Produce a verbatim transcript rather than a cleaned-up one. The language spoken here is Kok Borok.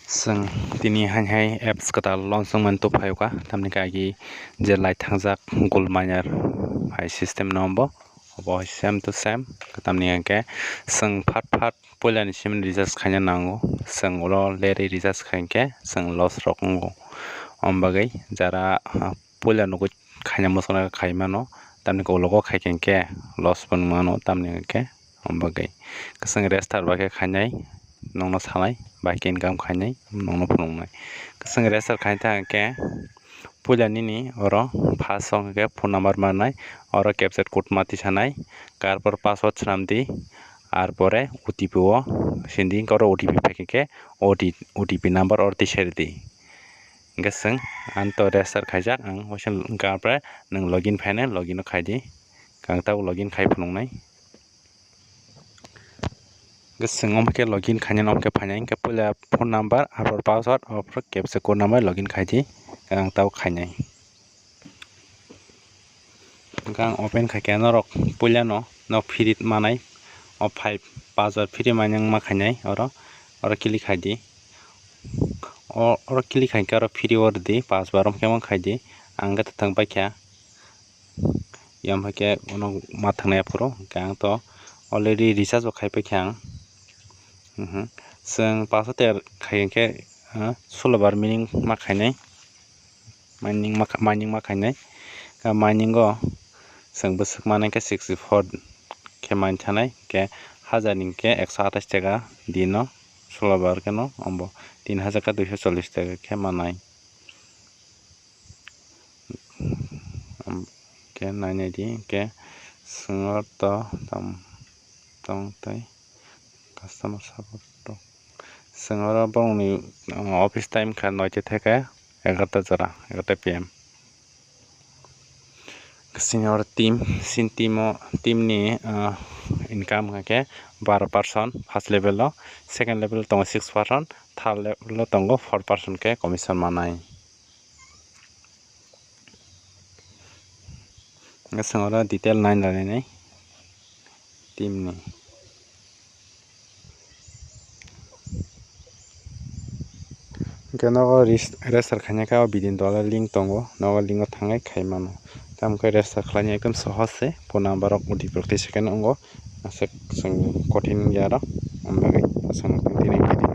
Chwng tini hai hai apps kwtal launch wngmani tubuphaio kha, tamni khe agi je lai thangjak gold miner hai system no bo, obo same to same, tamni hwnkhe chwng phat phat puilani simi recharge khaina nango, chwng ulo lerwi recharge khai khe chwng loss rok wngo. Om bagwi jara, ah, puila nugwi khaina muchungna khai mano, tamni khe ulo khai khe loss bo wng mano, tamni hwnkhe. Om bagwi kwchwng register bai khe khainai, nokno sanai bai khe income khainai, nokno phunuknai. Kwchwng register khaina thang khe puila nini oro first o hwnkhe phone number manai, oro captcha code ma tisanai, tarpor password swnam di, ar pore O T P o sindi, oro O T P phai khe O T P number oro tisai rw di. Hwnkhe chwng ang to register khaijak, ang waisa hwnkhe ang pore nwng login phainai, login o khai di, ang tabuk login khai phunuknai. Hwnkhe chwng omo khe login khainani omo khe phainai, hwnkhe puila phone number, ar pore password, ar pore captcha code number login khai di, ang tabuk khainai. Hwnkhe ang open khai khe norok puila no nok free manai, o five, paanch bar free manai ma khainai oro, oro click khai di. O, oro click khai khe oro free o rw di, paanch bar omo khe ma khai di, ang khe thwng pai kha. Yang hai khe uno ma thwngnai aphuru hwnkhe ang to already recharge bo khai paikha ang. Mhm. Chwng paso ter khai hwnkhe, ah, solo bar mining ma khainai. Mining ma kha-, mining ma khainai. Ka mining o chwng bwswk manai khe sixty four khe manthanai. Khe hajar ni khe ekso atais taka dino solo bar khe no ombo tin hajar khe duiso chollish taka khe manai. Hwnkhe nainai di, hwnkhe chwng oro to tam tong tei customer support rok. Chwng oro borokni, uh, office time kha noita theke egarota jora, egarota P M. Chini oro team, chini team o, team ni, uh, income hwnkhe baro percent first level o, second level o tongo six percent, third level o tongo four percent khe commission manai. Hwnkhe chwng oro detail nai lainai team ni. Hwnkhe nogo ris-, register khaina khe o bidin dola link tongo, nogo link o thangwi khai mano. Tamo khe register khlaina ekdom sohos se, phone number rok O T P rok tei second wngo, aswk chwng kothin wngya oro, om bagwi aswk tini video.